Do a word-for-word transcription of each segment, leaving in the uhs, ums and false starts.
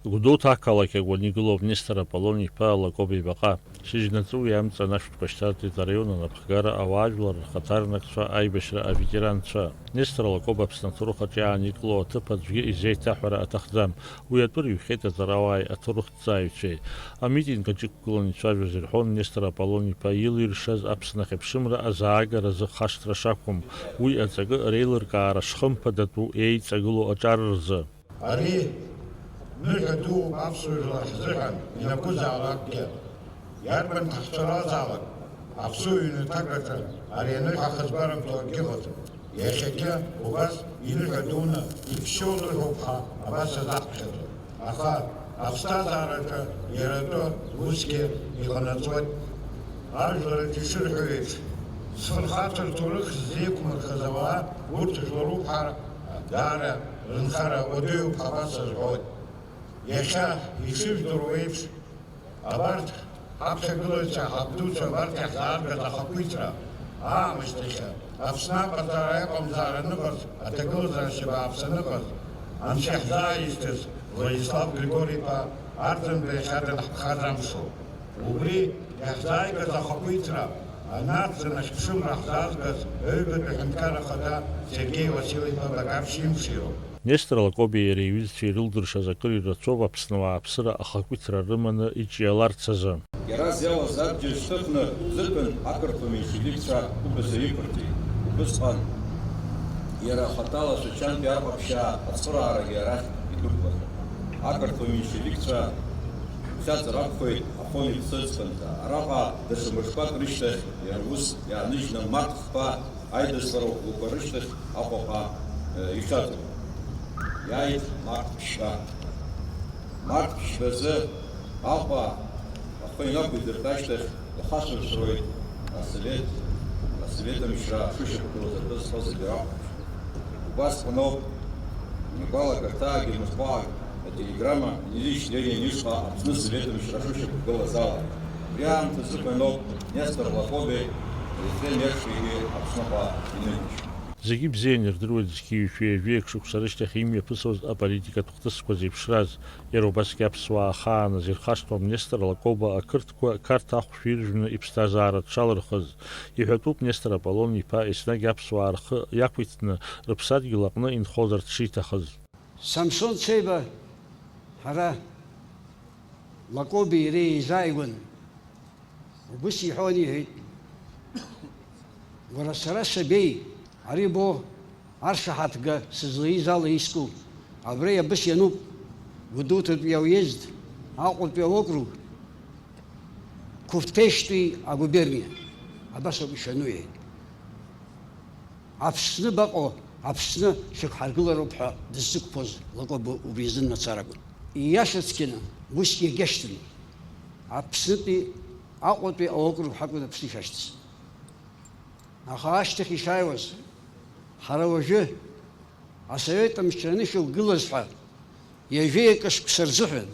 Гәдоуҭа ақалақь агәаны игылоуп Нестор Аполлон-иԥа Лакоба ибаҟа. Шьыжьнаҵы уи амҵан ашәҭқәа шьҭарҵеит араион анапхгара, ауаажәлар рхаҭарнакцәа, аибашьра аветеранцәа. Нестор Лакоба Аԥсны аҭоурых аҿы иааникыло аҭыԥ аӡәгьы изеиҭаҳәара аҭахӡам. Уи атәы рыҩхьеит аҵарауааи аҭоурыхҭҵааҩцәеи. Амитинг аҿы иқәгыланы ицәажәоз ирҳәон Нестор Аполлон-иԥа илиршаз Аԥсны ахьыԥшымра азаагаразы хашҭра шақәым, уи аҵакы реилыркаара шхымԥадатәу еиҵагылоу аҿар рзы. Ари ныҳәа дууп аԥсуа жәлар ҳзыҳәан, ианакәызаалакгьы. Иарбан ҭаацәаразаалак аԥсуа ҩнаҭак аҿы ари аныҳәа ахызбарамҭо акгьы ыҟаӡам. Иахьагьы убас иныҳәа дуны иԥсшьоу лыҳәоуп ҳәа абас азаҳԥхьаӡом. Аха аԥсҭазаараҿы иара атәы усгьы иҟанаҵоит. Ажәлар рҿы ишырҳәо еиԥш, зфырхацәа рҭоурых ззеиқәмырхаз ауаа урҭ жәларуп ҳәа даара рынхара уадаҩуп ҳәа абас азҳәоит. Иахьа ишыжәдыруа еиԥш, абарҭ ҳаԥхьагылаҩцәа, ҳабдуцәа, абарҭ иаҳзааргаз ахақәиҭра аамышьҭахьы, Аԥсны аҟазаара аҟамзаара аныҟаз, аҭагылазаашьа бааԥс аныҟаз, Анцәа иаҳзааишьҭыз Владислав Григори-иԥа Арӡынба иахьа данаҳԥхаз амшоуп. Убри иаҳзааигаз ахақәиҭра, анарӡын ахьԥшымра ҳзаазгаз аҩбатәи аҳәынҭқарра ахада Сергеи Васил-иԥа Багаԥшь имшироуп. Нестор Лакобеи иареи иҩызцәеи ирылдыршаз акыр ирацәоуп Аԥсны ауааԥсыра ахақәиҭра рыманы иҿиаларц азы. Иара зиалаз абџьар шьҭыхны зыҭәын ақырҭуа меньшевикцәа убаза иқәырҵеит. Убысҟан иара хаҭала Шәачантәи аҟаԥшьаа ацхыраарагьы арахь идәықәлахьан. Ақырҭуа меньшевикцәа хьаҵыр акәхеит Афон иԥсыӡ хынҭа. Араҟа даҽа мышқәак рышьҭахь иара ус иааныжьны март хԥа аидыслара ӷәӷәақәа рышьҭахь Аҟәаҟа, э, ихьаҵуан. Иааит март ԥшьба. Март ԥшьбазы Аҟәа ахы инақәидыртә ашьҭахь ихацәыршәроит асовет, асовет амчра шышьақәгылаз атәы зҳәо зегьы ракәхап. Убасҟаноуп, игәалагарҭаагьы мышкәак ателеграмма Ильич Ленин ишҟа Аԥсны асовет амчра шышьақәгылаз ала. Убри аамҭазы ҳәаноуп Нестор Лакобеи Ефрем Ешбегьы Аԥсныҟа иныҩнашьо. Зегьы ибзианы ирдыруеит зқьи жәшәи жәаҩеи акы шықәса рышьҭахь имҩаԥысуаз аполитикатә хҭысқәа зеиԥшраз. Иара убасгьы аԥсуаа ахааназ ирхашҭуам Нестор Лакоба ақырҭқәа Қарҭ ахәшә иржәны иԥсҭазаара дшалырхыз. Иҳәатәуп Нестор Аполлон-иԥа еснагь аԥсуаа рхы иақәиҭны, рыԥсадгьыл аҟны инхозарц шиҭахыз. Самсон Цеиба ҳара Лакоби иареи еизааигәан убыс иҳәон, иҳәеит, уара, сара сабеи, ари бо, аршаҳаҭга сызлаиз ала иску, абра иабыс иануп, Гәдоуҭатәи ауезд, Аҟәатәи аокруг, Қәыԥҭештәи агуберниа, абас ауп ишәану, иҳәеит. Аԥсны баҟоу, Аԥсны шәықәҳаргылароуп ҳәа дыззықәԥоз Лакоба убри изын мацаракәын. Ииашацқьаны, усгьы иагьашьҭан. Аԥснытәи Аҟәатәи аокруг ҳакәын Аԥсны ишашьҭаз. Аха ашьҭахь ишааиуаз, ҳара уажәы асовет амчра анышәылгылаз ҳәа, ҩажәеи акы шықәса рзыҳәан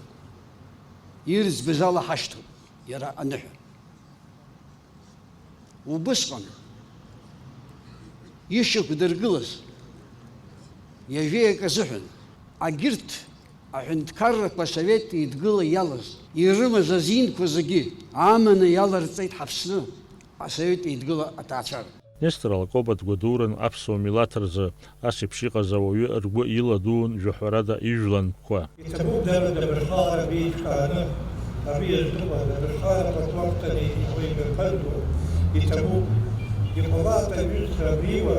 ирӡбаз ала ҳашьҭоуп иара аныҳәа. Убысҟан ишьақәдыргылаз ҩажәеи акы азыҳәан, агьырҭ аҳәынҭқаррақәа Асовет Еидгыла иалаз, ирымаз азинқәа зегьы аманы иаларҵеит Ҳаԥсны Асовет Еидгыла аҭаацәара. Нестор Лакоба дгәадуран аԥсуа милаҭ рзы, ас еиԥш иҟаз ауаҩы ргәы иладуун жәаҳәарада ижәлантәқәа. Иҭабуп дара дабырхалар беиҿкааны, абри иазныҟәа дабырхалар патуактәаны иҟоу имҩаԥырго, иҭабуп. Иҟалап аҩызцәа абриуа,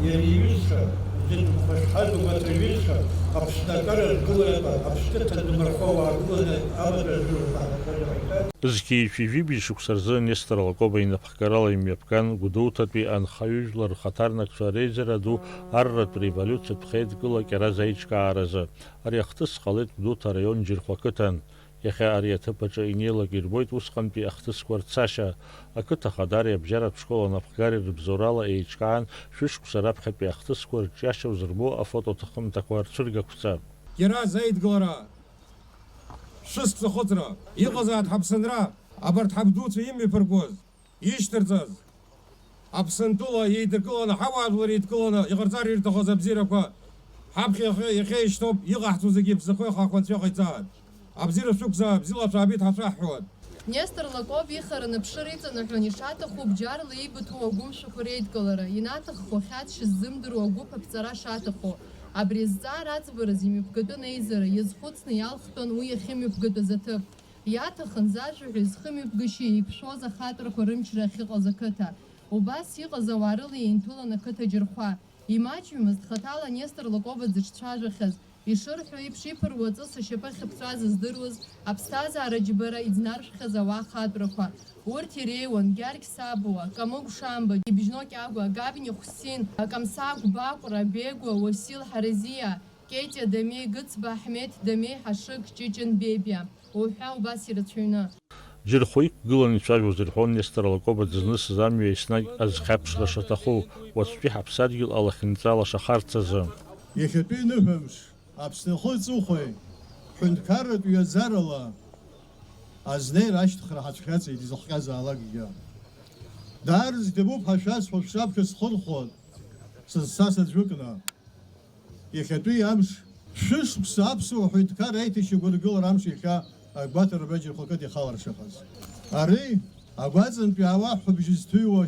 иара иҩызцәа, зыдгьыл хәашҭхаз умаҭәа ҩызцәа, Аԥсны акыр аргылараҟа, Аԥсны ҭадмырхо уаагыланы амаҵ рзуҳәа ҳәа. Зқьи жәшәи жәибжь шықәса рзы Нестор Лакоба инапхгарала имҩаԥган Гәдоуҭатәи анхаҩыжәлар рхаҭарнакцәа реизара ду арратә револиуциатә хеидкыла Кьараз аиҿкааразы. Ари ахҭыс ҟалеит Гәдоуҭа араион Џьырхәа ақыҭан. Иахьа ари аҭыԥ аҿы инеилак ирбоит усҟантәи ахҭысқәа рцашьа. Ақыҭа Ахада ари абжьаратә школ анапхгареи рыбзоурала еиҿкаан, шәышықәса раԥхьатәи ахҭысқәа рҿиашьа узырбо афотоҭыхымҭақәа рцәыргақәҵа. Кьараз аидгылара шәышықәса ахыҵра, иҟазааит ҳаԥсынра, абарҭ ҳабдуцәа имҩаԥыргоз, ишьҭарҵаз, Аԥсынтәыла еидыркыланы, ҳауаажәлар еидкыланы иҟарҵар ирҭахыз абзиарақәа ҳаԥхьа иахьа, иахьа ишьҭоуп, иҟаҳҵо зегьы ԥсыхәа иахақәа Анцәа иҟаиҵааит. Абзиара шәықәзаап, бзиала шәаабеит ҳәа шәаҳҳәоит. Нестор Лакоба ихараны аԥшыра иҵанаҳәон ишаҭаху бџьарла еибыҭоу агәымшәақәа реидкылара, инаҭаххо хьаҵшьа ззымдыруа агәыԥ аԥҵара шаҭаху. Абри азҵаара аӡбараз имҩаԥгатәын аизара, иазхәыцны иалхтәын уи иахьымҩаԥгатәыз аҭыԥ. Иаҭахын зажәа ҳәа изхымҩаԥгашьа еиқәшәоз ахатәрақәа рымчра ахьыҟаз ақыҭа. Убас иҟаз ауаа рыла еинҭәылан ақыҭа Џьырхәа. Имаҷҩымызт хаҭала Нестор Лакоба дзыҿцәажәахьаз. Ишырҳәо еиԥш, иԥыруа аҵыс ашьапы ахьыԥҵәаз здыруаз, аԥсҭазаара џьбара иӡнаршәхьаз ауаа хатәрақәа. Урҭ иреиуан Гьаргь Сабуа, Камыгә Шамба, Ибжьно Кьагәа, Габниа Хәсин, Камсагә Бакәра, Бегәа, Уасил Ҳаразиа, Кетиа Дамеи, Гыцба Аҳмеҭ Дамеи, Ҳашыг Ҷыҷын Бебиа уҳәа убас ирацәаҩны. Џьырхәа иқәгыланы ицәажәоз ирҳәон Нестор Лакоба дызнысыз амҩа еснагь азхьаԥшра шаҭаху, уаҵәтәи ҳаԥсадгьыл алахьынҵа лашахарц азы. Иахьатәи ныҳәамш Аԥсны ахы аҵыхәеи ҳәынҭқарратә ҩаӡарала азнеира ашьҭыхра ҳацәхьаҵит изыхҟьазаалакгьы. Даараӡа иҭабуп ҳәа шәасҳәо шәҿаԥхьа схырхәоит, сызцаз аӡәыкны. Иахьатәи амш, шәышықәса аԥсуа ҳәынҭқарра аиҭашьақәыргылара амш иахьа агәаҭара Баџьархәа ақыҭа ихаларшахаз. Ари агәаҵантәи ауаа ҳәҳәабжьы зҭыҩуа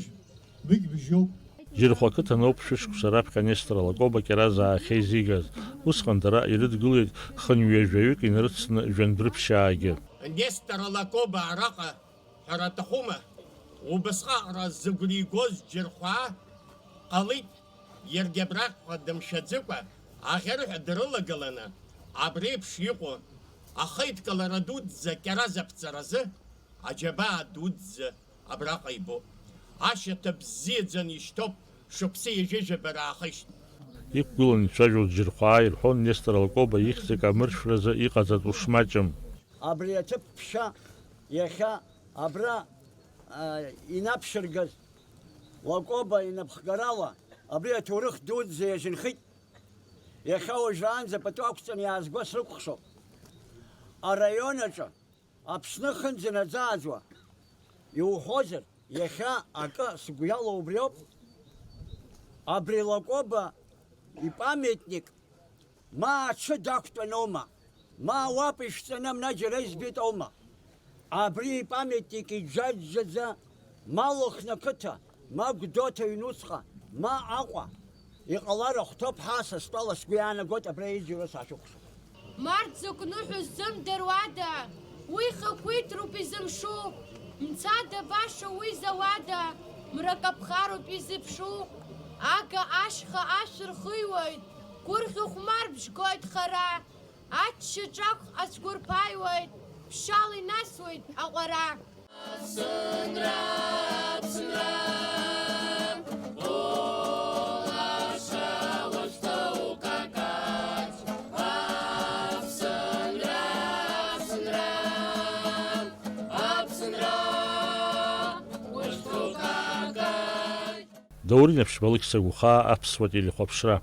быгьбжьоуп. Џьырхәа ақыҭан ауп шәышықәса раԥхьа Нестор Лакоба Кьаразаа ахьеизигаз. Усҟан дара ирыдгылеит хынҩажәаҩык инарыцны жәандәрыԥшьаагьы. Нестор Лакоба араҟа ҳәара аҭахума, убасҟак аҟара зыгәра игоз Џьырхәаа ҟалеит, иаргьы абраҟа дымшәаӡыкәа аӷьарыҳәа дрылагыланы абри еиԥш иҟоу ахеидкылара дуӡӡа Кьараз аԥҵаразы аџьабаа дуӡӡа абраҟа ибо. Ашьаҭа бзиаӡаны ишьҭоуп шықәса ҩажәижәаба раахеижьҭеи. Иқәгыланы ицәажәоз Џьырхәаа ирҳәон Нестор Лакоба ихьӡ акы амыршәразы иҟаҵатәу шмаҷым. Абри аҭыԥ ԥшьа иахьа абра инаԥшьыргаз Лакоба инапхгарала абри аҭоурых дуӡӡа иазынхеит. Иахьа уажәраанӡа пату ақәҵаны иаазго срыкәхшоуп. Араион аҿы Аԥсны хынӡа инаӡааӡуа, иуҳәозар, иахьа акы сгәы иалоу убриоуп, абри Лакоба ипамиатник ма аҽы дақәтәаноума, ма ауапа ишәҵаны амна џьара избеит аума? Абри ипамиатник иџьаџьаӡа ма Лыхны ақыҭа, ма Гәдоуҭа аҩнуҵҟа, ма Аҟәа, иҟалар ахәҭоуп ҳәа са стәала сгәы иаанагоит абра еиџьара сахьыкәшо. Март закә ныҳәоу ззымдыруада, уи хақәиҭроуп изымшу, мцада баша уи зауада, мра каԥхароуп изыԥшу, ага ашьха ашә рхыҩуеит, гәырӷьа хәмарбжь гоит хара, ачча ҿахә ацәқәырԥаҩуеит, ԥшьшьала инасуеит аҟәара. Аԥсынра, Аԥсынра, улаша уашьҭоу какаҷ. Аԥсынра, Аԥсынра, Аԥсынра, уашьҭоу какаҷ. Даур Инаԥшьба, Алықьса Гәхаа, Аԥсуа телехәаԥшра.